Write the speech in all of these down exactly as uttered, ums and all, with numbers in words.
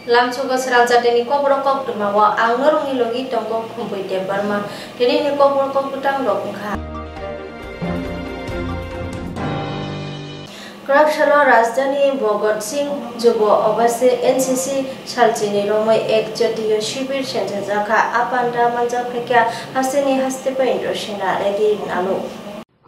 Lamsogo srang jatini kokborok koktwma o ang norokni logi tongo Khumpui Debbarma. Tini ni kokborok kokbwtang rok wngkha. Kwrak salo rajdhani Bhagat Singh Jubo Avase N C C salchini romwi ek jatiyo shibir senjajakha. A panda manjak phaikha hasteni haste pai Indra Sena Reddy Nalu.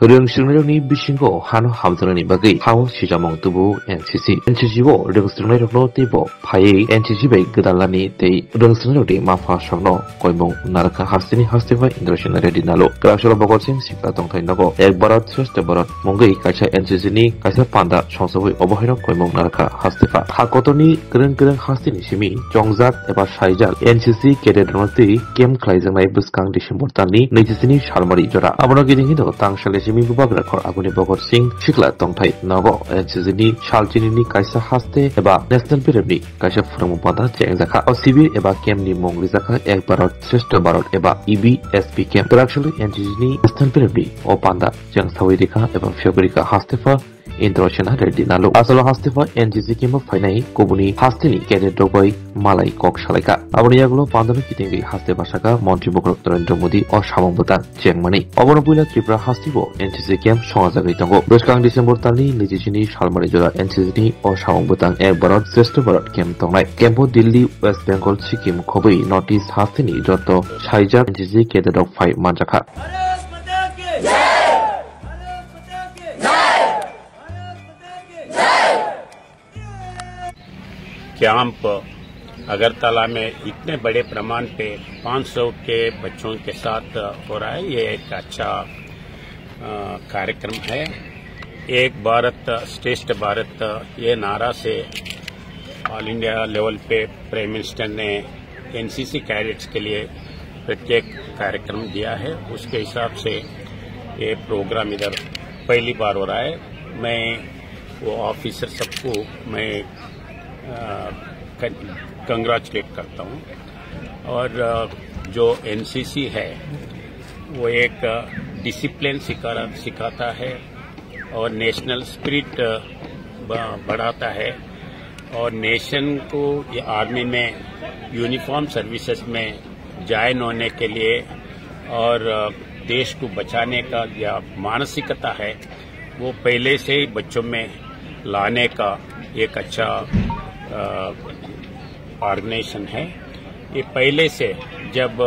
Rwng swrwngnairokni bisingo hano hamjaknani bagwi hao sijamung tubu N C C. N C C o rwng swrwngnairokno teibo phaiwi N C C bai gwdalnani tei rwng swrwngnairokni mapha sokno koimung narwkha hasteni haste pai Indra Sena Reddy Nalu. Kwrak salo Bhagat Singh sikla tongthai nogo Ek Bharat Shreshtha Bharat mungwi kaisa N C C ni kaisa panda songsobwi obo haino koimung narwkha haste pha. Ha kotorni kwrwng kwrwng hasteni simi chongjak eba saijak N C C cadet rokno twi camp khlaijaknai bwskang December talni naichi sini salmari jora. Abono gini hino tang sale simi bubagra khor aguni Bhagat Singh sikla tongthai nogo N C C ni salchini ni kaisa haste eba national biremni kaisa phwrwngmung panda chengjakha. O sibir eba camp ni mung rijakha Ek Bharat Shreshtha Bharat eba E B S P camp. Kwrak salo N C C ni national biremni o panda chengsawi rikha eba phiyogwi rikha haste pha Indra Sena Reddy Nalu. Asalo haste pha N C C camp o phainai kubuni hasteni cadet rok bai malai kok salaikha. Aboni yagulo pandano kitingwi haste bwsakha Montri Bokhorok Narendra Modi o samung bwtang chengmani. Obono puila Tripura haste bo N C C camp songajagwi tongo. Bwskang December talni naichi sini salmari jora N C C ni o samung bwtang Ek Bharat Shreshtha Bharat camp tongnai. Camp o Delhi, West Bengal, Sikkim khobwi North East hasteni joto saijak N C C cadet rok phai manjakha. Camp Agartala में इतने बड़े प्रमाण पे पाँच सौ के बच्चों के साथ हो रहा है, ये एक अच्छा, अ, कार्यक्रम है। एक भारत श्रेष्ठ भारत, ये नारा से ऑल इंडिया लेवल पे प्राइम मिनिस्टर ने एनसीसी कैडेट्स के लिए प्रत्येक कार्यक्रम दिया है। उसके हिसाब से ये प्रोग्राम इधर पहली बार हो रहा है। मैं वो ऑफिसर सबको मैं, अ, कं-, कंग्रेचुलेट करता हूँ। और, अ, जो एनसीसी है, वो एक, अ, डिसिप्लिन सिखा-, सिखाता है और नेशनल स्पिरिट, अ, ब-, बढ़ाता है। और नेशन को ये आर्मी में यूनिफॉर्म सर्विसेज में ज्वाइन होने के लिए और, अ, देश को बचाने का या मानसिकता है, वो पहले से ही बच्चों में लाने का एक अच्छा, अ, ऑर्गेनाइजेशन है। ये पहले से जब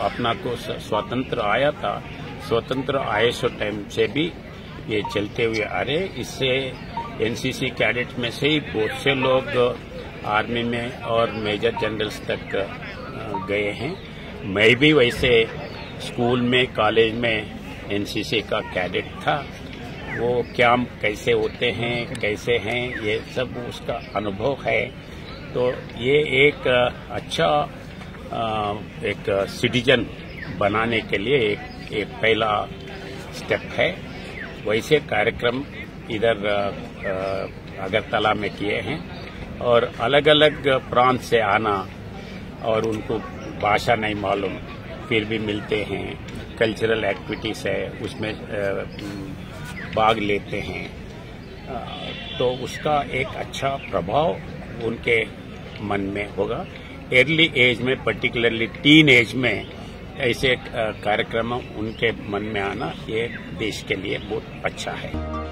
अपना को स-, स्वतंत्र आया था, स्वतंत्र आए सो टाइम से भी ये चलते हुए आ रहे। इससे एनसीसी कैडेट में से ही बहुत से लोग आर्मी में और मेजर जनरल्स तक, अ, गए हैं। मैं भी वैसे स्कूल में, कॉलेज में एनसीसी का कैडेट था। वो कैंप कैसे होते हैं, कैसे हैं, ये सब उसका अनुभव है। तो ये एक, अ, अच्छा, अ, एक सिटीजन बनाने के लिए एक, एक पहला स्टेप है। वैसे कार्यक्रम इधर, अ, अ, अगरतला में किए हैं और अलग-अलग प्रांत से आना और उनको भाषा नहीं मालूम, फिर भी मिलते हैं, कल्चरल एक्टिविटीज है, उसमें, अ, भाग लेते हैं। अ, तो उसका एक अच्छा प्रभाव उनके मन में होगा। अर्ली एज में, पर्टिकुलरली टीन एज में ऐसे, अ, कार्यक्रम उनके मन में आना, ये देश के लिए बहुत अच्छा है।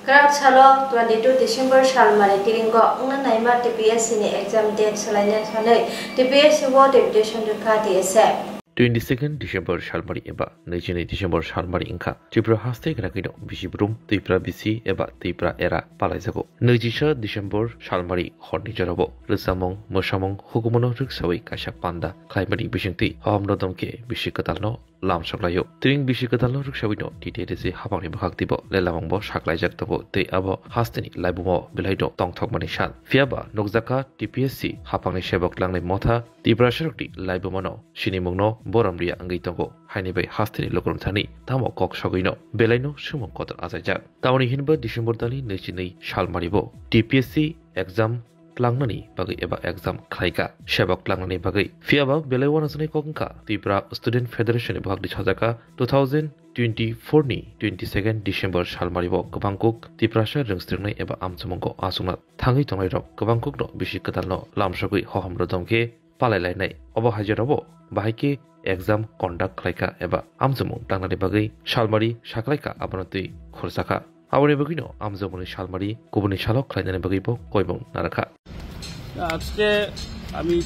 Kwrak salo twenty two December salmani tiringo wngna naima T P S C ni exam date swlaina sanwi T P S C o deputation rwkha T S F. Twenty second December salmari eba naichi nai December salmari wngkha. Tripura haste gwnagwino bisi brum, Tripura bisi eba Tripura era palaijago. Naichisa December salmari horni jorabo rwchapmung, mwsamung, hukumono rwksawi kaisa panda khlaimani bisingtwi hohomno domkhe bisi kwtalno lamsoklaio. Tring bisi kwtalno rwksawino T T A D C hapangni bwkhak twibo lelamungbo saklaijak tongo tei abo hasteni laibumo belaino tongthokmani sal. Phiyaba nukjakha T P S C hapangni sebok tlangnai motha Tiprasarokni laibumano sinimungno borom riya wngwi tongo, haini bai hasteni lukurok thani tamo kok sogwino belaino sumung kotor achaijak. Tamoni hinba December talni naichi nai salmaribo T P S C exam tlangnani bagwi eba exam khlaikha, sebok tlangnani bagwi. Phiyaba belai uanasanai kok wngkha Tripura Student Federation ni bwkhakni sajakha two thousand twenty-four ni twenty-second December salmari bo kwbangkuk Tiprasa rwngsriknai eba amchumungo aswkna thangwi tongnairok kwbangkukno bisi kwtalno lamsogwi hohom rodom khe palai lainai. Obo hai jorao bo bahai khe exam conduct khlaikha eba amchumung tangnani bagwi salmari saklaikha, abono twi khurjakha. Aboni bagwino amchumungni salmari kubuni salo khlainani bagwibo koimung narakha. আজকে আমি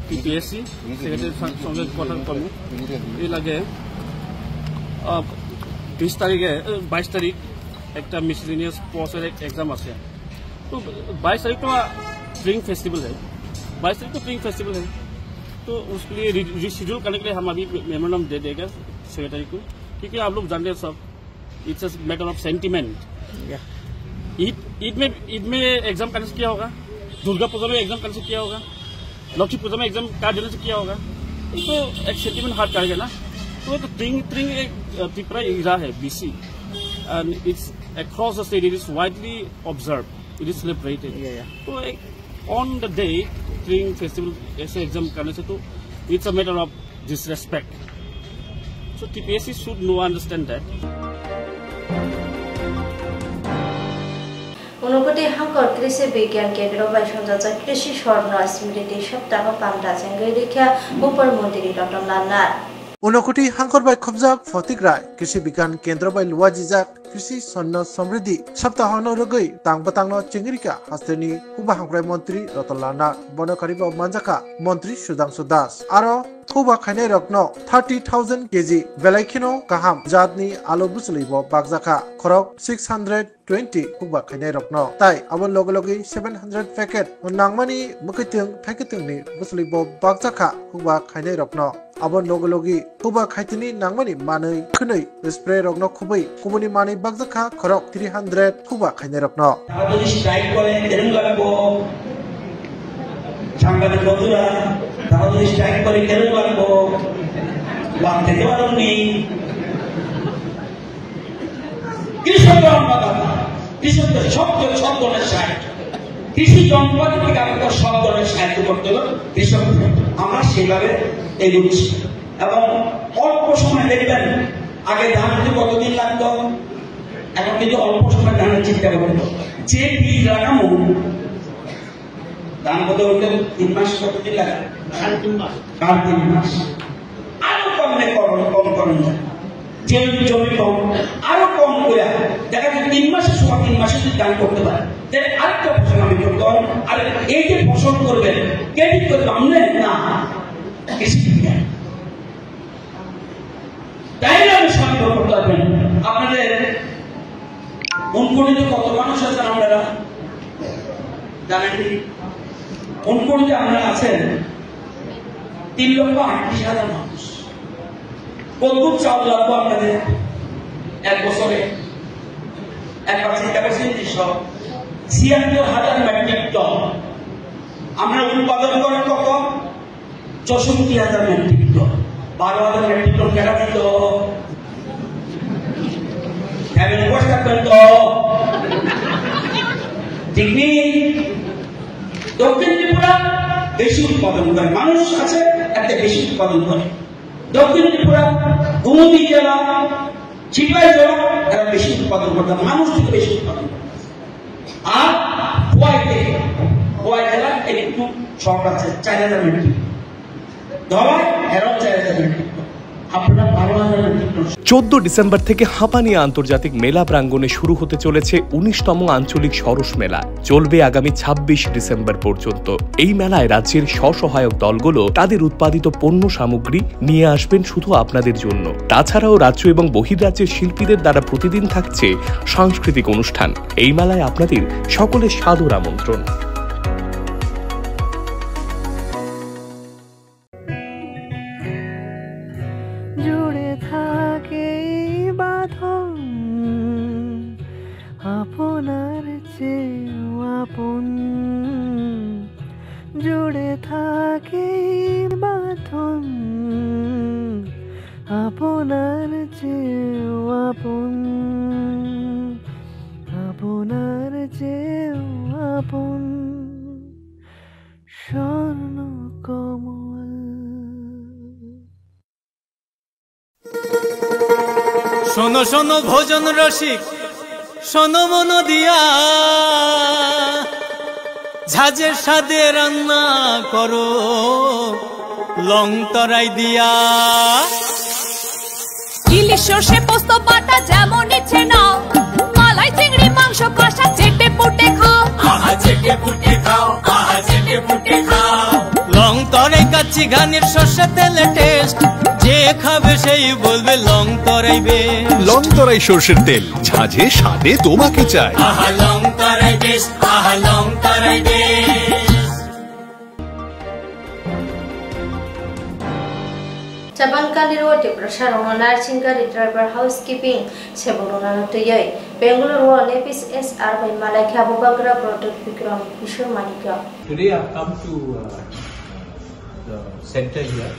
TPSC secretary সঙ্গে কথা কর্ম এর আগে বিশ তারিখে, বাইশ তারিখ একটা মিসেলেনিয়াস পোস্টের এক্সাম আছে। তো বাইশ তারিখ তো প্রিং ফেস্টিভ্যাল है, বাইশ তারিখ তো প্রিং ফেস্টিভ্যাল है। तो उसके लिए रिशेड्यूल करने के लिए हम अभी मेमोरेंडम दे देगा सेक्रेटरी को, क्योंकि आप लोग जानते हैं सब, it's a matter of sentiment. Eid Eid में ईद में एग्जाम कैंसिल किया होगा, दुर्गा पूजा में एग्जाम कैंसिल किया होगा, लक्ष्मी पूजा में एग्जाम का देने से किया होगा। ये तो एक सेंटिमेंट हार्ट करेगा ना। तो, तो प्रिंग प्रिंग एक त्रिपुरा इरा है, BC, and it's across the state, it is widely observed, it is celebrated। तो एक ऑन द डे प्रिंग फेस्टिवल ऐसे एग्जाम करने से तो it's a matter of disrespect। So T P S C should know, understand that। Unokoti Hangkor Krishi Bigyan Kendro bai songjajak Krishi Swarno Smriti Saptaho pamda chengwi rikha Upor Montri Ratan Lal Nath. Unokoti Hangkor bai khobjak Photik Rai Krishi Bigyan Kendro bai luajijak Krishi Swarno Samriddhi Saptaho no rwgwi tang bwtang no chengwi rikha hasteni Huba Hamkrai Montri Ratan Lal Nath, bono karibo manjakha Montri Sudhangshu Das. Aro Huba khainai rokno thirty thousand K G belai kheno kaham jatni alu bwchwlwi bo bakjakha, khorok six hundred twenty huba khainai rokno. Tai abo loge loge seven hundred packet nangmani mwkhwtwng phaikatwngni bwchwlwi bo bakjakha huba khainai rokno. Abo loge loge huba khaitini nangmani manwi khwnwi spray rokno khubui kubuni manwi bakjakha khorok three hundred huba khainai rokno. তারা যদি স্ট্রাইক করে, কেন লাগবো? সাংবাদিক বন্ধুরা, তারা যদি স্ট্রাইক করে, কেন লাগবো? লাগতে দেওয়ার নেই। কৃষকরা আমরা দাতা, কৃষকদের সব, সব ধরনের সাহায্য, কৃষি যন্ত্রপাতি থেকে আরম্ভ সব ধরনের সাহায্য করতে হবে কৃষকদের। আমরা সেইভাবে এগোচ্ছি এবং অল্প সময় দেখবেন, আগে ধান হতে কতদিন লাগতো, এখন কিন্তু অল্প সময় ধানের চিন্তা করতে হবে। যে বীজ লাগাবো, ধান হতে হতে তিন মাস কতদিন লাগে? সাড়ে তিন মাস। সাড়ে তিন মাস। আরো কমে করুন, কম করুন। যে জমি কম, আরো কম করে। দেখা যায় তিন মাসের সময় তিন মাসে যদি ধান করতে পারে, তাহলে আরেকটা ফসল আমি করতে পারবো। আর এই যে ফসল করবেন, কে ঠিক করবে? আমরা না, কৃষি বিজ্ঞান। তাই না আমি সন্দেহ করতে পারবেন। আপনাদের ঊনকোটিতে কত মানুষ আছেন আপনারা জানেন কি? ঊনকোটিতে আপনারা আছেন তিন লক্ষ আটত্রিশ হাজার মানুষ। কতটুকু চাউল লাগবো আপনাদের এক বছরে? একবার চিন্তা করছেন কি সব? ছিয়াত্তর হাজার মেট্রিক টন। আমরা উৎপাদন করেন কত? চৌষট্টি হাজার মেট্রিক টন, বারো হাজার মেট্রিক টন কেনা দিত? ফ্যামিলি বসে থাকবেন তো? ঠিক নেই। দক্ষিণ ত্রিপুরা বেশি উৎপাদন করে, মানুষ আছে, এতে বেশি উৎপাদন করে। দক্ষিণ ত্রিপুরা, গোমতী জেলা, সিপাহী জেলা, এরা বেশি উৎপাদন করতে, মানুষ থেকে বেশি উৎপাদন করতে। আর খোয়াইতে, খোয়াই জেলার একটু শর্ট আছে, চার হাজার মেট্রিক। ধলাই এরাও চার হাজার মেট্রিক টন। আপনারা বারো হাজার মেট্রিক টন। চোদ্দ ডিসেম্বর থেকে হাঁপানিয়া আন্তর্জাতিক মেলা প্রাঙ্গণে শুরু হতে চলেছে উনিশতম আঞ্চলিক সরস মেলা। চলবে আগামী ছাব্বিশ ডিসেম্বর পর্যন্ত। এই মেলায় রাজ্যের স্বসহায়ক দলগুলো তাদের উৎপাদিত পণ্য সামগ্রী নিয়ে আসবেন শুধু আপনাদের জন্য। তাছাড়াও রাজ্য এবং বহির্রাজ্যের শিল্পীদের দ্বারা প্রতিদিন থাকছে সাংস্কৃতিক অনুষ্ঠান। এই মেলায় আপনাদের সকলের সাদর আমন্ত্রণ। জুড়ে থাকে এই বাঁধন, আপনার চেয়েও আপন। জুড়ে থাকে এই বাঁধন, আপনার চেয়েও আপন, আপনার চেয়েও আপন। স্বর্ণ কমল। শোনো ভোজন রসিক, শোনো মন দিয়া, ঝাঁঝে স্বাদে রান্না করো লং তরাই দিয়া। ইলিশ সর্ষে পোস্ত বাটা যেমন ইচ্ছে নাও, মালাই চিংড়ি মাংস কষা চেটে পুটে খাও। আহা চেটে পুটে খাও, আহা চেটে পুটে খাও। লং তরাই কাচ্চি ঘানির সর্ষে তেলে টেস্ট, যে খাবে সেই বলবে লং তরাই বেশ। লং তরাই সর্ষের তেল, ঝাঁঝে স্বাদে তোমাকে চাই। আহা লং তরাই বেশ, আহা লং তরাই বেশ। Japan country o Tiprasa rokno nursing gari driver housekeeping sebo rwnano twiwi Bangalore o Nepis S R bai malai khe abo bagra Pradyot Bikram Kishore Manikya. Today I've come to uh, the center here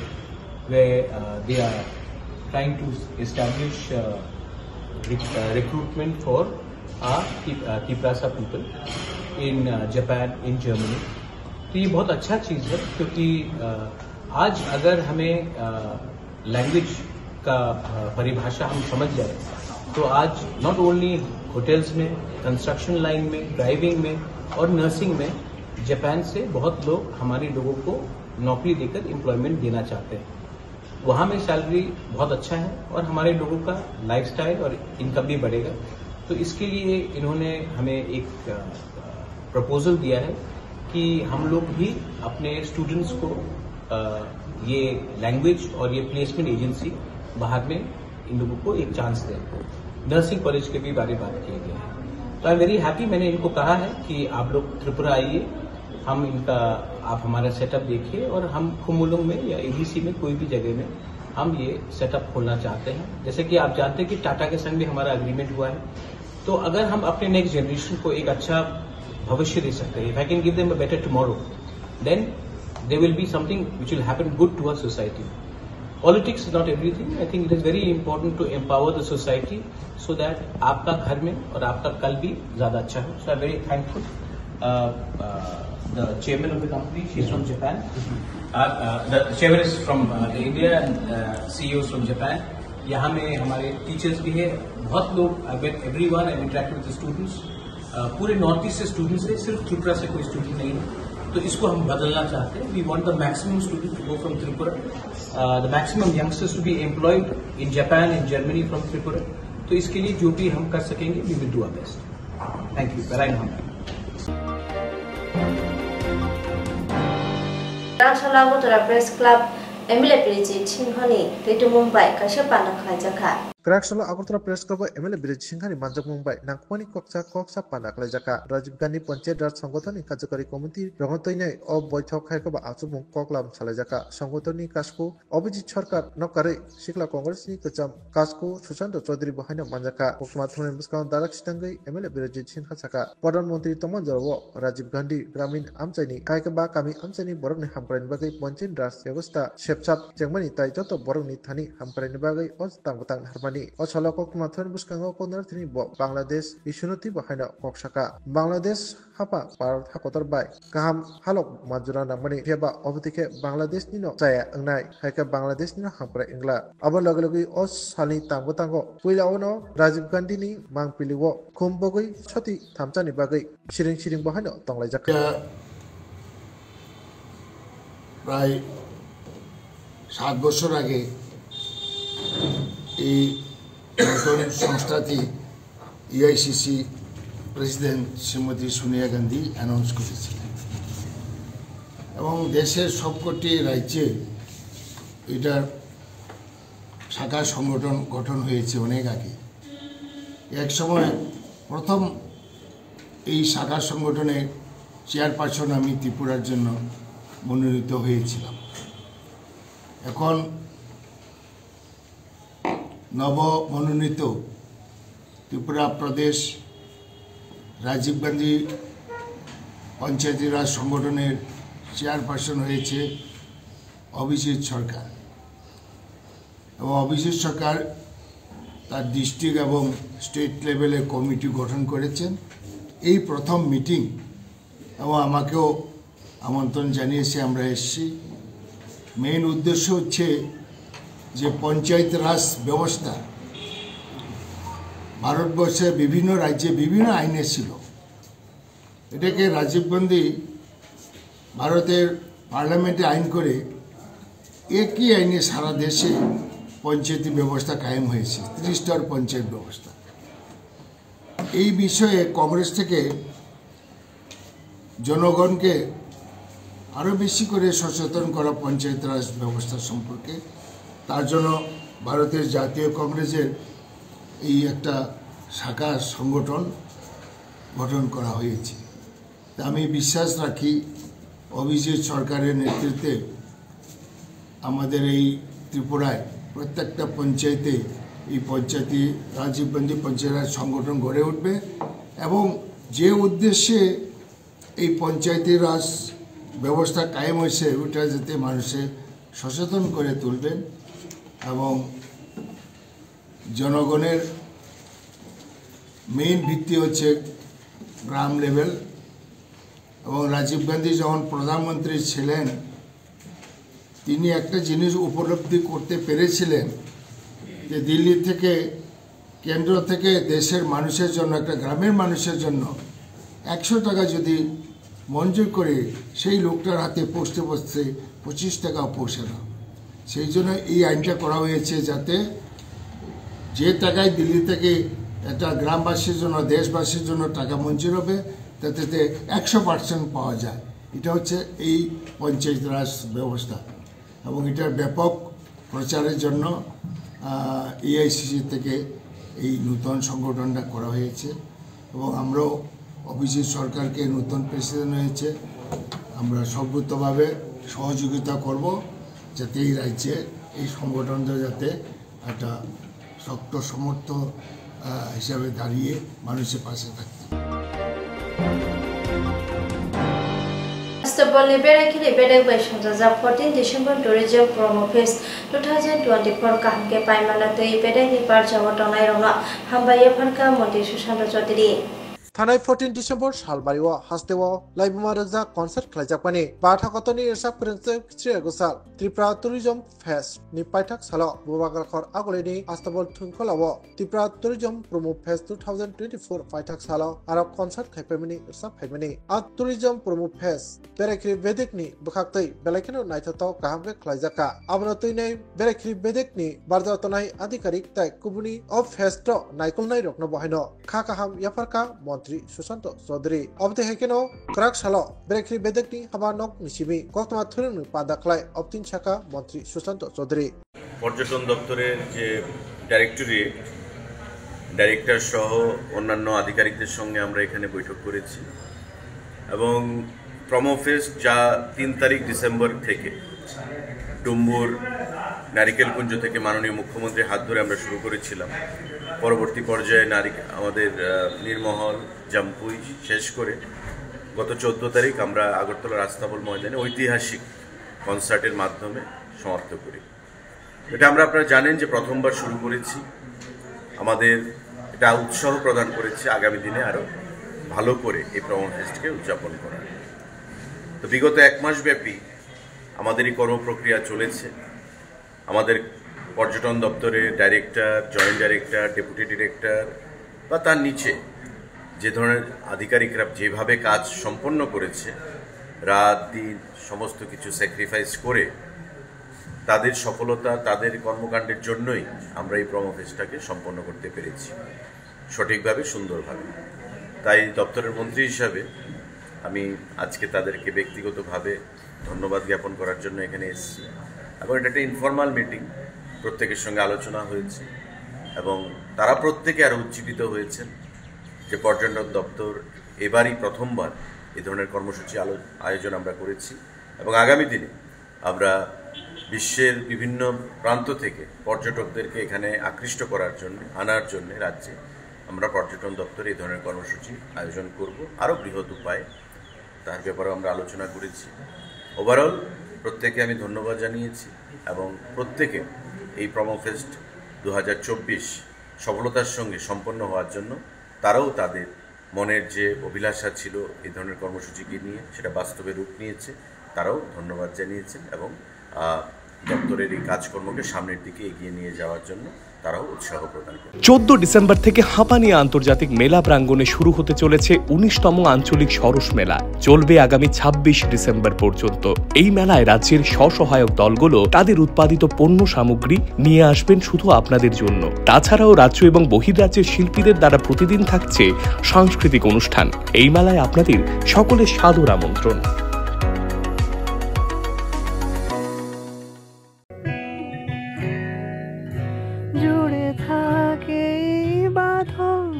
where uh, they are trying to establish uh, rec- uh, recruitment for our Tip- uh, Tiprasa people in uh, Japan, in Germany. तो ये बहुत अच्छा चीज़ है क्योंकि uh, आज अगर हमें लैंग्वेज का uh, परिभाषा हम समझ जाए तो आज नॉट ओनली होटल्स में, कंस्ट्रक्शन लाइन में, ड्राइविंग में और नर्सिंग में जापान से बहुत लोग हमारे लोगों को नौकरी देकर एम्प्लॉयमेंट देना चाहते हैं। वहाँ में सैलरी बहुत अच्छा है और हमारे लोगों का लाइफस्टाइल और इनकम भी बढ़ेगा। तो इसके लिए इन्होंने हमें एक प्रपोजल दिया है कि हम लोग भी अपने स्टूडेंट्स को अ, ये लैंग्वेज और ये प्लेसमेंट एजेंसी बाहर में इन लोगों को एक चांस दें। नर्सिंग कॉलेज के भी बारे में बात किया गया है। तो आई एम वेरी हैप्पी, मैंने इनको कहा है कि आप लोग त्रिपुरा आइए, हम इनका, आप हमारा सेटअप देखिए और हम खुमुलुंग में या एडीसी में कोई भी जगह में हम ये सेटअप खोलना चाहते हैं। जैसे कि आप जानते हैं कि टाटा के संग भी हमारा एग्रीमेंट हुआ है, तो अगर हम अपने नेक्स्ट जनरेशन को एक अच्छा भविष्य दे सकते हैं, if I can give them a better tomorrow, then there will be something which will happen good to our society. Politics is not everything. I think it is very important to empower the society so that आपका घर में और आपका कल भी ज़्यादा अच्छा हो। So I'm very thankful. Uh, uh, the chairman of the company, she's from Japan. Uh, uh, the chairman is from uh, the India and uh, C E O is from Japan. यहाँ में हमारे टीचर्स भी है, बहुत लोग, I met everyone, I interact with the students. पूरे north east से स्टूडेंट्स हैं, सिर्फ त्रिपुरा से कोई स्टूडेंट नहीं है। तो इसको हम बदलना चाहते हैं। We want the maximum students to go from Tripura, the maximum youngsters to be employed in Japan, in Germany from Tripura. तो इसके लिए जो भी हम कर सकेंगे, we will do our best. Thank you. Belai no hambai. Rangsala Agartala Press Club M L A Birijit Singhoni twitumung bai kaisa panda khlaijakha. Kwraksalo Agartala Press Club o M L A Birijit Singhani manjakmung bai nangkukmani koksa koksa panda khlaijakha. Rajiv Gandhi Panchayat Raj Songothon ni Karjakari Committee rokno twinai o boithok hai koba achukmung koklam salaijakha. Songothon ni kasku Abhijit Sarkar nokharwi Sikla Congress ni kwcham kasku Sushanta Chaudhary bo haino manjakha. Koktwma thumni bwskango darak sitangwi M L A Birijit Singha sakha, Pradhan Mantri tongma jorao Rajiv Gandhi Gramin amchaini kaikaba kami amchaini borokni hamkraini bagwi Panchayat Raj bebosta sepsap chengmani tai joto borokni thani hamkraini bagwi o tang bwtang narmani. O salo koktwma thumni bwskango koknarthini bo Bangladesh issue no twibo haino kok sakha. Bangladesh hapha Bharat hakotor bai kaham halok majra nangmani, phiya ba obo twi khe Bangladesh nino chaya wngnai, hai khe Bangladesh nino hamkrai wngla. Abo logi logi o salni tang bwtango puila ono Rajiv Gandhi ni mangpili o khum bogwi soti thamchani bagwi siring siring bo haino tonglaijak kha. প্রায় সাত বছর আগে এই নতুন সংস্থাটি ইউআইসিসি প্রেসিডেন্ট শ্রীমতী সোনিয়া গান্ধী অ্যানাউন্স করেছিলেন এবং দেশের সবকটি রাজ্যে এটার শাখা সংগঠন গঠন হয়েছে অনেক আগে। এক সময় প্রথম এই শাখা সংগঠনের চেয়ারপারসন আমি ত্রিপুরার জন্য মনোনীত হয়েছিলাম। এখন নবমনোনীত ত্রিপুরা প্রদেশ রাজীব গান্ধী পঞ্চায়েতি রাজ সংগঠনের চেয়ারপারসন হয়েছে অভিজিৎ সরকার। এবং অভিজিৎ সরকার তার ডিস্ট্রিক্ট এবং স্টেট লেভেলে কমিটি গঠন করেছেন। এই প্রথম মিটিং এবং আমাকেও আমন্ত্রণ জানিয়েছে, আমরা এসেছি। মেইন উদ্দেশ্য হচ্ছে যে পঞ্চায়েত রাজ ব্যবস্থা ভারতবর্ষের বিভিন্ন রাজ্যে বিভিন্ন আইনে ছিল। এটাকে রাজীব গান্ধী ভারতের পার্লামেন্টে আইন করে একই আইনে সারা দেশে পঞ্চায়েতি ব্যবস্থা কায়েম হয়েছে, ত্রিস্তর পঞ্চায়েত ব্যবস্থা। এই বিষয়ে কংগ্রেস থেকে জনগণকে আরও বেশি করে সচেতন করা পঞ্চায়েত রাজ ব্যবস্থা সম্পর্কে, তার জন্য ভারতের জাতীয় কংগ্রেসের এই একটা শাখা সংগঠন গঠন করা হয়েছে। তা আমি বিশ্বাস রাখি অভিজিৎ সরকারের নেতৃত্বে আমাদের এই ত্রিপুরায় প্রত্যেকটা পঞ্চায়েতে এই পঞ্চায়েতি রাজীব গান্ধী পঞ্চায়েত রাজ সংগঠন গড়ে উঠবে এবং যে উদ্দেশ্যে এই পঞ্চায়েতি রাজ ব্যবস্থা কায়েম হয়েছে, ওটা যাতে মানুষে সচেতন করে তুলবেন এবং জনগণের মেইন ভিত্তি হচ্ছে গ্রাম লেভেল। এবং রাজীব গান্ধী যখন প্রধানমন্ত্রী ছিলেন, তিনি একটা জিনিস উপলব্ধি করতে পেরেছিলেন যে দিল্লি থেকে, কেন্দ্র থেকে দেশের মানুষের জন্য, একটা গ্রামের মানুষের জন্য একশো টাকা যদি মঞ্জুর করে, সেই লোকটার হাতে পৌঁছতে পৌঁছতে পঁচিশ টাকাও পৌঁছে না। সেই জন্য এই আইনটা করা হয়েছে, যাতে যে টাকায় দিল্লি থেকে একটা গ্রামবাসীর জন্য, দেশবাসীর জন্য টাকা মঞ্জুর হবে, তাতে একশো পার্সেন্ট পাওয়া যায়। এটা হচ্ছে এই পঞ্চায়েত রাজ ব্যবস্থা এবং এটার ব্যাপক প্রচারের জন্য এআইসিসি থেকে এই নতুন সংগঠনটা করা হয়েছে এবং আমরাও অভিজিৎ সরকারকে নতুন প্রেসিডেন্ট হয়েছে, আমরা সর্বতোভাবে সহযোগিতা করব, যাতে এই রাজ্যে এই সংগঠনটা যাতে একটা শক্ত সমর্থ আহ, হিসাবে দাঁড়িয়ে মানুষের পাশে থাকতে পারে। Astobol ni berai khili bedek bai songjajak fourteen December Tourism Promo Fest two thousand twenty-four kaham khe paimana twi bedek ni barjao tongnai rokno hambai yapharkha Montri Sushanta Chaudhary. Thanai fourteen December salbari o haste o laibuma rwjak concert khlaijakmani batha kotorni rwchap kwrwngchwi Sri Agosal Tripura Tourism Fest ni paithak salo Bubagrakhor Agulini Astobol Thwngkhwlao Tripura Tourism Promo Fest two thousand twenty-four paithak salo aro concert khaipaimani rwchap phaimani. A Tourism Promo Fest berai khili bedekni bwkhaktwi belai kheno naithothok kaham khe khlaijakha. Abono twinai berai khili bedekni barjao tongnai adhikarik tai kubuni o fest o naikolnai rokno bo haino kha kaham yapharkha Montri Sushanta Chaudhary. Obotwi hai kheno kwrak salo berai khili bedekni haba nok ni simi koktwma thwrwngni panda khlai obotwini sakha Montri Sushanta Chaudhary. পর্যটন দপ্তরের যে directorate, director সহ অন্যান্য আধিকারিকদের সঙ্গে আমরা এখানে বৈঠক করেছি এবং প্রোমো ফেস্ট, যা তিন তারিখ ডিসেম্বর থেকে ডুম্বুর নারিকেলকুঞ্জ থেকে মাননীয় মুখ্যমন্ত্রীর হাত ধরে আমরা শুরু করেছিলাম, পরবর্তী পর্যায়ে নারিক-, আমাদের, আহ, নীরমহল, জাম্পুই শেষ করে গত চোদ্দ তারিখ আমরা আগরতলার আস্তাবল ময়দানে ঐতিহাসিক কনসার্টের মাধ্যমে সমাপ্ত করি। এটা আমরা, আপনারা জানেন যে প্রথমবার শুরু করেছি। আমাদের এটা উৎসাহ প্রদান করেছে আগামী দিনে আরও ভালো করে এই প্রোমো ফেস্টকে উদযাপন করার। তো বিগত এক মাস ব্যাপী আমাদের এই কর্মপ্রক্রিয়া চলেছে। আমাদের পর্যটন দপ্তরের director, joint director, deputy director বা তার নিচে যে ধরনের আধিকারিকরা যেভাবে কাজ সম্পন্ন করেছে, রাত দিন সমস্ত কিছু স্যাক্রিফাইস করে, তাদের সফলতা, তাদের কর্মকাণ্ডের জন্যই আমরা এই প্রোমো ফেস্টটাকে সম্পন্ন করতে পেরেছি সঠিকভাবে, সুন্দরভাবে। তাই দপ্তরের মন্ত্রী হিসাবে আমি আজকে তাদেরকে ব্যক্তিগতভাবে ধন্যবাদ জ্ঞাপন করার জন্য এখানে এসেছি। এবং এটা একটা ইনফর্মাল মিটিং, প্রত্যেকের সঙ্গে আলোচনা হয়েছে এবং তারা প্রত্যেকে আরও উজ্জীবিত হয়েছেন যে পর্যটন দপ্তর এবারই প্রথমবার এই ধরনের কর্মসূচি আলো-, আয়োজন আমরা করেছি এবং আগামী দিনে আমরা বিশ্বের বিভিন্ন প্রান্ত থেকে পর্যটকদেরকে এখানে আকৃষ্ট করার জন্য, আনার জন্য রাজ্যে আমরা পর্যটন দপ্তরে এই ধরনের কর্মসূচি আয়োজন করব আরও বৃহৎ উপায়ে। তার ব্যাপারেও আমরা আলোচনা করেছি। ওভারঅল প্রত্যেকে আমি ধন্যবাদ জানিয়েছি এবং প্রত্যেকে এই প্রোমো ফেস্ট দু হাজার চব্বিশ সফলতার সঙ্গে সম্পন্ন হওয়ার জন্য তারাও তাদের মনের যে অভিলাষা ছিল এই ধরনের কর্মসূচিকে নিয়ে, সেটা বাস্তবে রূপ নিয়েছে, তারাও ধন্যবাদ জানিয়েছেন এবং, আহ, দপ্তরের এই কাজকর্মকে সামনের দিকে এগিয়ে নিয়ে যাওয়ার জন্য তারাও উৎসাহ প্রদান করে। চোদ্দ ডিসেম্বর থেকে হাঁপানি আন্তর্জাতিক মেলা প্রাঙ্গণে শুরু হতে চলেছে উনিশতম আঞ্চলিক সরস মেলা। চলবে আগামী ছাব্বিশ ডিসেম্বর পর্যন্ত। এই মেলায় রাজ্যের স্বসহায়ক দলগুলো তাদের উৎপাদিত পণ্য সামগ্রী নিয়ে আসবেন শুধু আপনাদের জন্য। তাছাড়াও রাজ্য এবং বহির্রাজ্যের শিল্পীদের দ্বারা প্রতিদিন থাকছে সাংস্কৃতিক অনুষ্ঠান। এই মেলায় আপনাদের সকলের সাদর আমন্ত্রণ। জুড়ে থাকে এই বাঁধন,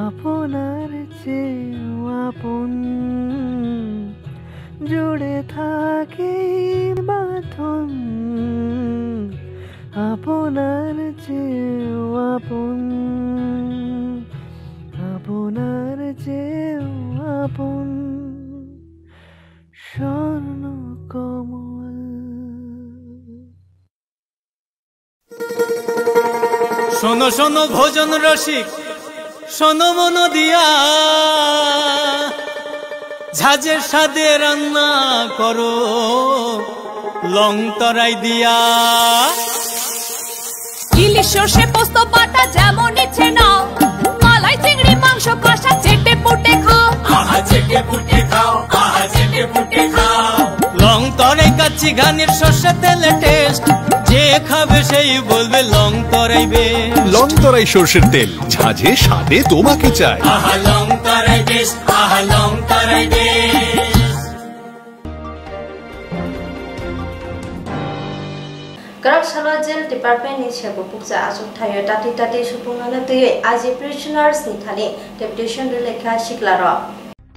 আপনার চেয়েও আপন। জুড়ে থাকে এই বাঁধন, আপনার চেয়েও আপন, আপনার চেয়েও আপন। স্বর্ণ কমল। শোনো শোনো ভোজন রসিক, শোনো মন দিয়া, ঝাঁঝের স্বাদে রান্না করো লং তরাই দিয়া। ইলিশ সর্ষে পোস্ত বাটা যেমন ইচ্ছে নাও, মালাই চিংড়ি মাংস কষা চেটে পুটে খাও। আহা চেটে পুটে খাও, আহা চেটে পুটে খাও। লং তরে কাচ্চি ঘানির সর্ষে তেলে টেস্ট, যে খাবে সেই বলবে লং তরাই বেস্ট। লং তরাই সর্ষের তেল, ঝাঁঝে স্বাদে তোমাকে চাই। আহা লং তরাই বেস্ট, আহা লং তরাই best. Kwrak salo jail department ni sebo bukcha achuk thaio tati tati supungno twiwi I G prisoners ni thani deputation rwlaikha siklarok.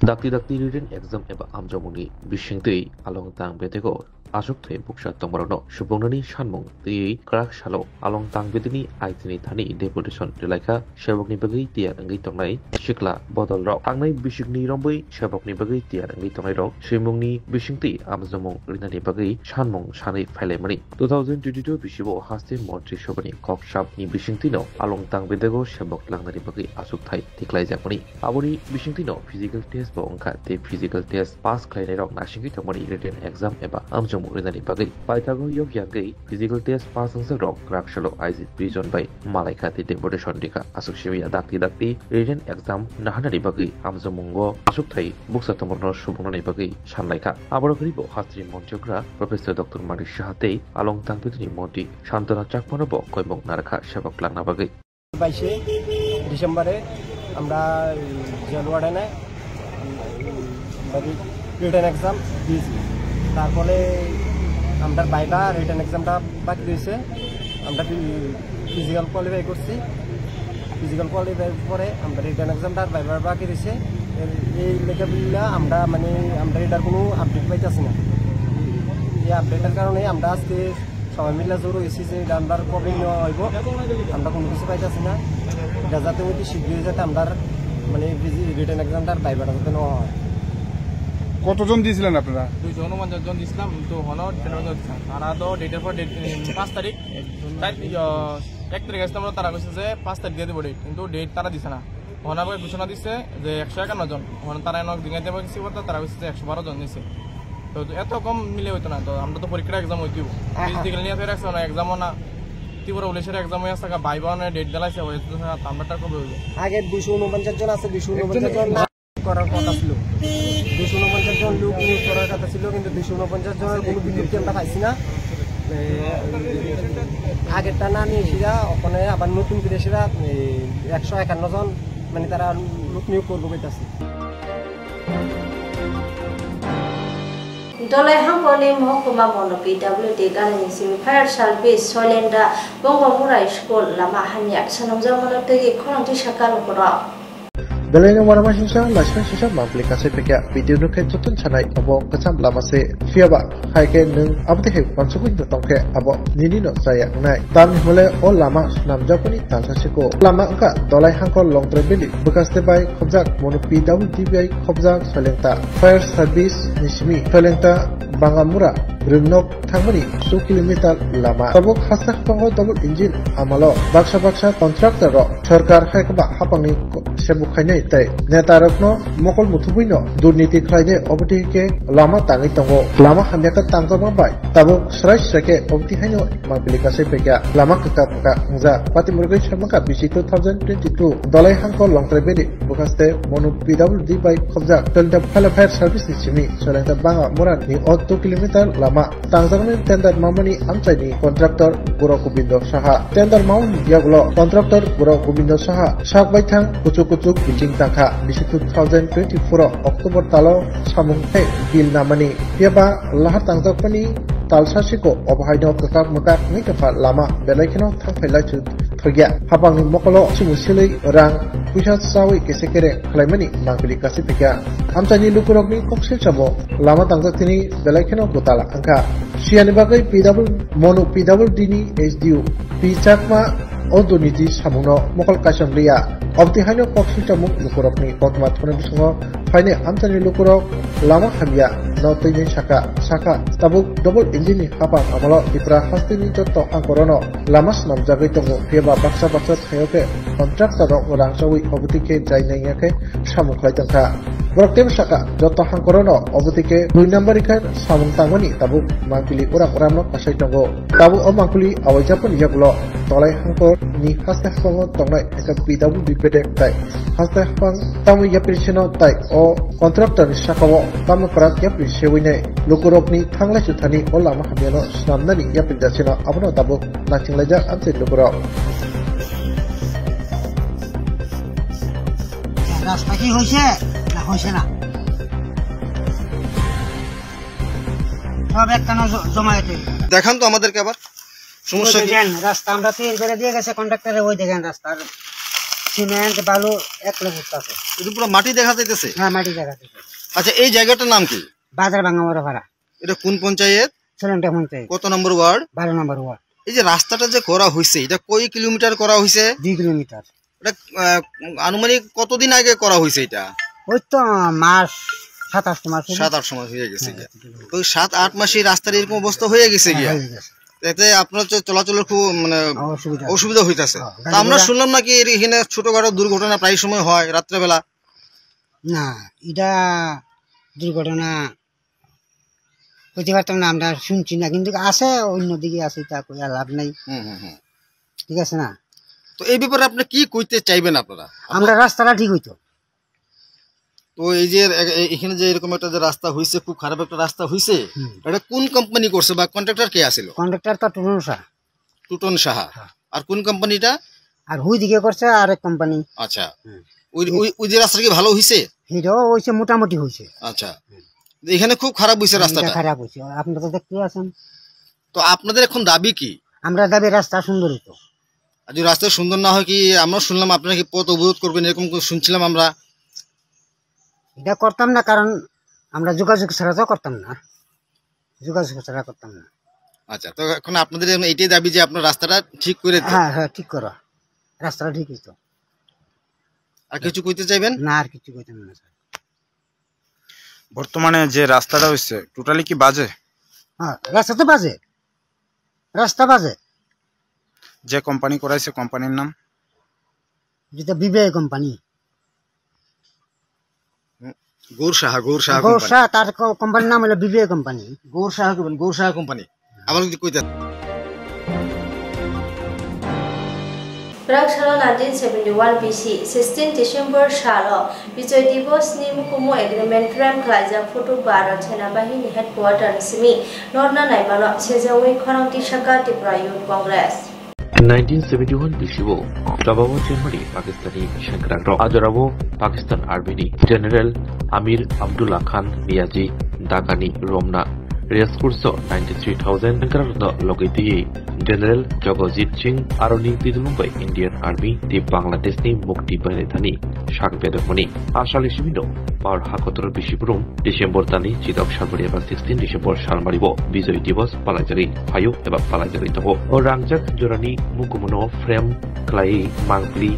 Dakti dakti written exam eba amjokmungni bisingtwi along tang betego achuk thai bukcha tongmarokno supungnani sanmung twiwi kwrak salo along tang betini aitini thani deputation rwlaikha. Sebokni bagwi tiyar wngwi tongnai sikla bodolrok. Thangnai bisikni rombwi sebokni bagwi tiyar wngwi tongnairok swimungni bisingtwi amjomung rinani bagwi sanmung sanwi phailaimani. Two thousand twenty-two bisibo haste Montri Sobhani kok sapni bisingtwino along tang bedego sebok langnani bagwi achukthai tiklaijakmani. Aboni bisingtwino physical test bo wngkha, tei physical test pass khlainairok nasingwi tongmani written exam eba amjomung rinani bagwi. Paithago yokya wngwi physical test pass wngjakrok kwrak salo I G prison bai malaikha tei deputation rikha. Aswk simi ya dakti dakti written exam naharnani bagwi amjokmungo achukthai bukcha tongmorokno supungnani bagwi sanlaikha. Aborok ribo hastri monchokra Professor Doctor Manik Saha tei along tangpituni montri Santana Chakmano bo koimok narwkha sebok langna bagwi. বাইশে ডিসেম্বরে আমরা জেল ওয়ার্ডেনে written exam দিয়েছি। তারপরে আমরা viva written এক্সামটা বাকি রয়েছে, আমরা ফিজিক্যাল কোয়ালিফাই করছি। ফিজিক্যাল কোয়ালিফাই পরে আমরা রিটেন এক্সামটা আর ভাইভা বাকি রয়েছে। এই লেখা আমরা মানে আমরা এটার কোনো আপডেট পাইতেছি না। এই আপডেটের কারণে আমরা আজকে সবাই মিলে জোর হয়েছি যে এটা আমরা কবে নেওয়া হইব, আমরা কোনো কিছু পাইতেছি না। এটা যাতে অতি শীঘ্রই যাতে আমরা মানে রিটেন এক্সামটার ভাইভাটা যাতে নেওয়া হয়। কতজন দিয়েছিলেন আপনারা? দুইশো ঊনপঞ্চাশ জন দিছিলাম, তো হনো ট্রেনের মধ্যে দিছিলাম। তারা তো ডেটের পর ডেট, উম, পাঁচ তারিখ, তাই, ইয়ো, এক তারিখ আসতে আমরা তারা কইছে যে পাঁচ তারিখ দিয়ে দিব ডেট, কিন্তু ডেট তারা দিছে না। হনাবে ঘোষণা দিছে যে একশো একান্ন জন, হন তারা এনক জিজ্ঞাসা দেবে কিছু বলতে তারা কইছে যে একশো বারো জন নিছে। তো এত কম মিলে হইতো না, তো আমরা তো পরীক্ষার এক্সাম হইতেও। আহা। ফিজিক্যাল নিয়ে ফের একশো না, এক্সামও না। ত্রিপুরা পুলিশের এক্সাম হয়ে আসছে, ভাইভা অনেক ডেট দিলাইছে, হয়ে আসছে, তো আমরা তার কবে হইবে? আগে দুইশো ঊনপঞ্চাশ জন আছে, দুইশো ঊনপঞ্চাশ জন না করার কথা ছিল। দুইশো ঊনপঞ্চাশ জন লোক নিয়োগ করার কথা ছিল, কিন্তু দুইশো ঊনপঞ্চাশ জনের কোনো বিজ্ঞপ্তি আমরা পাইছি না। এ, আগেরটা না নিয়ে এসেরা, ওখানে আবার নতুন করে এসেরা, এ, একশো একান্ন জন, মানে, তারা লোক নিয়োগ করবো কইতাছে। Dolai hangkoni mohokuma mono P W D ganani simi fire service Soilenda Bongo Murai school lama hamya sanamjak mano tei khorang tisa kalokorok. Belaino warama singsa, laisma singsa, mangpili kasai pekya, video nukhe jotun sanai, obo kwcham lama se, phiyaba, hai khe nwng abo de hai wansugwi no tongkhe, abo nini no chaya wngnai. Tamni hwnle o lama swnamjakmani talsa siko. Lama wngkha Dolai hangkor Longtrai Valley, bwkhaste bai khobjak, mono P W D bai khobjak, Soilengta fire service ni simi, Soilengta Bangamura Rwngnok thangmani two kilometer lama. Tabuk haste haphango double engine amalo baksa baksa contractor rok sorkar hai khe ba hapangni ko-, sebuk khainai tei neta rokno mokol muthubui no durniti khlainai, obotwi khe lama tangwi tongo. Lama hamya khe tangjakma bai tabuk srai srai khe obotwi haino mangpili kasai paikha. Lama kwkak kwkak wngjak. Patimurgwi Samaka bisi two thousand twenty-two Dolai Hangkor Longtrai Valley bwkhaste Monu P W D bai khobjak Solenta Fire Service ni simi Solenta Banga Murani o two kilometer lama tangjaknai tender mamani amchaini contractor Guro Gobindo Saha. Tender mamani yagulo contractor Guro Gobindo Saha sak baithang kuchuk kuchuk building tangkha bisi two thousand twenty-four o October talo samung tei bill namani. Phiya ba lahar tangjakmani talsa siko obo haino kwkak mwkak wngwi tongkha lama belai kheno thangphai laisu thokya. Hapangni mokolo chumui silwi rang puisa chawi kese kere khlaimani mangpili kasi phikya. Amchaini lukurokni kok silchamo lama tangjak tini belai kheno kwtal wngkha. Siyani bagwi P W Monu P W D ni S D O P Chakma o durniti samungno mokol kaisam liya. Obti haino kok silchamo lukurokni koktma thani bisingo phainai amchaini lukurok lama hamya no twi saka saka tabuk double engine ni hapang amalo Tipra hasteni jotto angkorono lama swnamjagwi tongo, phiya ba baksa baksa thaio khe contractor rok rang chawi obotwi khe jai nangya khe samung khlai tongkha. Borok teibo saka, joto hangkorono obotwi khe dui number khe samung tangmani tabuk mangpili urak uramno kasai tongo. Tabuk o mangpili awaijakmani yagulo Dolai Hangkor ni haste haphango tongnai P W D bedek tai haste haphang tamo yapri sino tai o contractor ni saka o tamo kwrak yapri sewinai lukurokni thanglai suthani o lama hamyano swnamnani yapri jasino abono tabuk nachinglaijak amchai lukurok. রাস্তা কি হয়েছে না হয়েছে না? সব একখানে জ-, জমা হয়েছে। দেখান তো আমাদেরকে আবার। সমস্যা কি? দেখেন, রাস্তা আমরা তৈরি করে দিয়ে গেছে কন্ট্রাক্টরে, ওই দেখেন রাস্তার সিমেন্ট, বালু এক লোক আছে। এটা পুরো মাটি দেখা যাইতেছে? হ্যাঁ, মাটি দেখা যাচ্ছে। আচ্ছা, এই জায়গাটার নাম কি? বাজার ভাঙা মরা ভাড়া। এটা কোন পঞ্চায়েত? চুলংটা পঞ্চায়েত। কত নম্বর ওয়ার্ড? বারো নম্বর ওয়ার্ড। এই যে রাস্তাটা যে করা হয়েছে, এটা কয় কিলোমিটার করা হয়েছে? দুই কিলোমিটার। এটা, আহ, আনুমানিক কতদিন আগে করা হয়েছে এটা? ওই তো মাস, সাত আট মাস হলো। সাত আট মাস হয়ে গেছে হ্যাঁ, এটা। তো সাত আট মাসে এই রাস্তার এরকম অবস্থা হয়ে গেছে হ্যাঁ, গিয়া। হয়ে গেছে। এতে আপনার তো চলাচলের খুব, মানে, অসুবিধা। অসুবিধা হইতাছে। হ্যাঁ, তো আমরা গাড়ি ঘোড়া শুনলাম নাকি এর-, এখানে ছোটখাটো দুর্ঘটনা প্রায় সময় হয় রাত্রেবেলা। না, এটা দুর্ঘটনা হইতে পারতাম না, আমরা শুনছি না, কিন্তু আছে, অন্যদিকে আছে, তা কইয়া লাভ নাই। হুম, হুম, হুম। ঠিক আছে না? তো এই ব্যাপারে আপনি কি কইতে চাইবেন আপনারা? আমরা রাস্তাটা ঠিক হইতো। তো এই যে এ-, এ-, এখানে যে এরকম একটা যে রাস্তা হইছে, খুব খারাপ একটা রাস্তা হইছে, হুম। এটা কোন কোম্পানি করছে বা কন্ট্রাক্টর কে আছিল? কন্ট্রাক্টর তো টুটন শাহ। টুটন সাহা। হ্যাঁ। আর কোন কোম্পানিটা? আর হুইদিকে করছে আরেক কোম্পানি। আচ্ছা। হুম। ওই, ওই, ওই যে রাস্তাটা কি ভালো হইছে? এটা হইছে, মোটামুটি হইছে। আচ্ছা। হুম। এখানে খুব খারাপ হইছে এটা রাস্তাটা। খারাপ হইছে, আপনারা তো দেখতে আছেন। তো আপনাদের এখন দাবি কি? আমরা দাবি রাস্তা সুন্দর হইতো। আর যদি রাস্তা সুন্দর না হয় কি, আমরা শুনলাম আপনারা কি পথ অবরোধ করবেন, এরকম করে শুনছিলাম আমরা। এটা করতাম না, কারণ আমরা যোগাযোগ ছাড়া তো করতাম না। যোগাযোগ ছাড়া করতাম না। আচ্ছা, তো এখন আপনাদের এখন এইটাই দাবি যে আপনার রাস্তাটা ঠিক করে দিন। হ্যাঁ, হ্যাঁ, ঠিক করো। রাস্তাটা ঠিকই তো। আর কিছু কইতে চাইবেন? না, আর কিছু কইতাম না, স্যার। বর্তমানে যে রাস্তাটা হইছে, টোটালি কি বাজে? হ্যাঁ, রাস্তা তো বাজে। রাস্তা বাজে। যে কোম্পানি করাইছে, কোম্পানির নাম? যেটা বিবিআই কোম্পানি। গৌর সাহা, গৌর সাহা গৌর কোম্পানি। সাহা, তার কো-, কোম্পানির নাম হলো বিবিআই কোম্পানি। গৌর সাহা কোম্পানি, গৌর সাহা কোম্পানি। আবার যদি কইতা। Bwrak salo nineteen seventy-one B C, sixteen December salo Bijoy Diwas ni Mukumu Agreement frame khlaijak photo Bharat Sena Bahini headquarter ni simi norna naimano sejawi khorang tisaka Tripura Youth Congress. Nineteen seventy-one bisio Jawabo Germany Pakistani sengkrakrok ajorao Pakistan Army ni General Amir Abdullah Khan Niazi Dhaka ni romna race course o ninety-three thousand sengkrakrokno logwi twiwi General Jagjit Singh aroni twijlung bai Indian Army tei Bangladesh ni mukti bainaithani sak bedokmani asali simino Par hakotor bisi brum December tani chidok salmari eba sixteen December salmari bo Bijoy Divas palaijagwi phaio eba palaijagwi tongo. O rangjak jorani mukumuno frame khlaiwi mangpli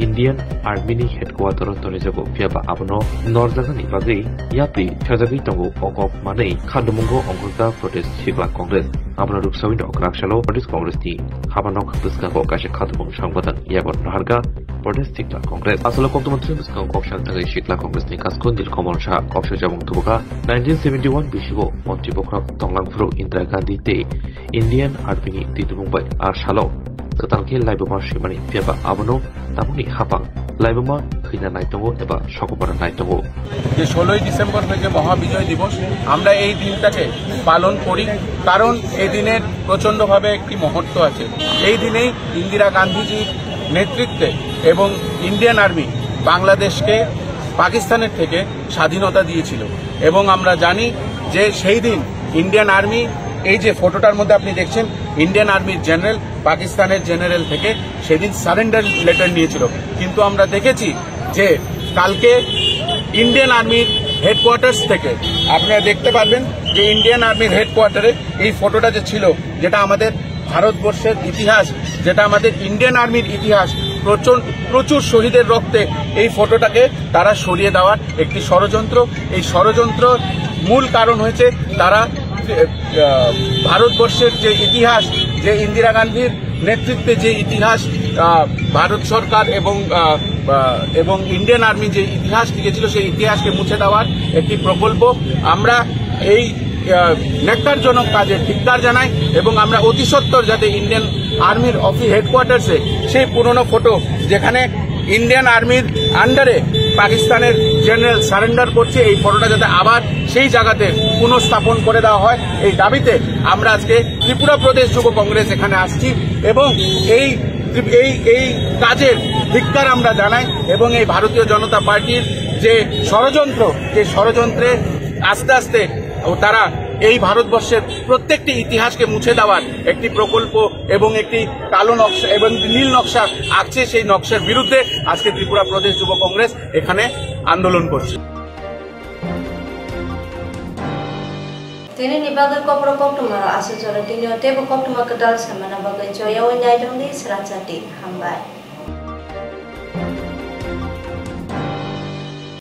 Indian Army ni headquarter o tonijago, phiyaba abono norjaknani bagwi yapri sajagwi tongo o kok manwi khandumungo ongkhorjak protest sikla Congress. Abono ruksawi no kwraksalo Pradesh Congress ni habanok bwskango kaisa khatubung songbodan yago naharkha Pradesh sikla Congress. Aswk koktwma thwi bwskango kok sak thangwi sikla Congress ni kasko Nilkamal Saha kok sajabung tubukha. Nineteen seventy-one bisigo montri bokhorok tonglang phuru Indira Gandhi tei Indian Army ni titubung bai a salo kwtal khe laibuma swimani, phiyaba abono tabukni hapang laibuma thwina nai tongo eba sokopara nai tongo. যে ষোলোই ডিসেম্বর হয়েছে মহাবিজয় দিবস, আমরা এই দিনটাকে পালন করি, কারণ এই দিনের প্রচণ্ডভাবে একটি মহত্ব আছে। এই দিনেই ইন্দিরা গান্ধীজির নেতৃত্বে এবং ইন্ডিয়ান আর্মি বাংলাদেশকে পাকিস্তানের থেকে স্বাধীনতা দিয়েছিল। এবং আমরা জানি যে সেই দিন ইন্ডিয়ান আর্মি, এই যে ফটোটার মধ্যে আপনি দেখছেন, ইন্ডিয়ান আর্মির জেনারেল পাকিস্তানের জেনারেল থেকে সেদিন সারেন্ডার লেটার নিয়েছিল। কিন্তু আমরা দেখেছি যে কালকে ইন্ডিয়ান আর্মির হেডকোয়ার্টার্স থেকে আপনারা দেখতে পারবেন যে ইন্ডিয়ান আর্মির হেডকোয়ার্টারে এই ফটোটা যে ছিল, যেটা আমাদের ভারতবর্ষের ইতিহাস, যেটা আমাদের ইন্ডিয়ান আর্মির ইতিহাস, প্রচুর প্রচুর শহীদের রক্তে এই ফটোটাকে তারা সরিয়ে দেওয়ার একটি ষড়যন্ত্র। এই ষড়যন্ত্র মূল কারণ হয়েছে তারা, আহ, ভারতবর্ষের যে ইতিহাস, যে ইন্দিরা গান্ধীর নেতৃত্বে যে ইতিহাস, আহ, ভারত সরকার এবং, আহ, আহ, এবং ইন্ডিয়ান আর্মি যে ইতিহাস লিখেছিল, সেই ইতিহাসকে মুছে দেওয়ার একটি প্রকল্প। আমরা এই, আহ, ন্যাক্কারজনক কাজে ধিক্কার জানাই এবং আমরা অতি সত্বর যাতে ইন্ডিয়ান আর্মির অফিস হেডকোয়ার্টার্সে সেই পুরনো ফটো, যেখানে ইন্ডিয়ান আর্মির আন্ডারে পাকিস্তানের জেনারেল সারেন্ডার করছে, এই ফটোটা যাতে আবার সেই জায়গাতে পুনঃস্থাপন করে দেওয়া হয়, এই দাবিতে আমরা আজকে ত্রিপুরা প্রদেশ যুব কংগ্রেস এখানে আসছি এবং এই, এই, এই কাজের ধিক্কার আমরা জানাই এবং এই ভারতীয় জনতা পার্টির যে ষড়যন্ত্র, যে ষড়যন্ত্রে আস্তে আস্তে ও তারা এই ভারতবর্ষের প্রত্যেকটি ইতিহাসকে মুছে দেওয়ার একটি প্রকল্প এবং একটি কালো নকশা এবং নীল নকশা আঁকছে, সেই নকশার বিরুদ্ধে আজকে ত্রিপুরা প্রদেশ যুব কংগ্রেস এখানে আন্দোলন করছে। Tini ni bagwi kokborok koktwma rok aswk jora tini o teibo koktwma kwtal samana bagwi choyaui naitongdi srachati. Hambai.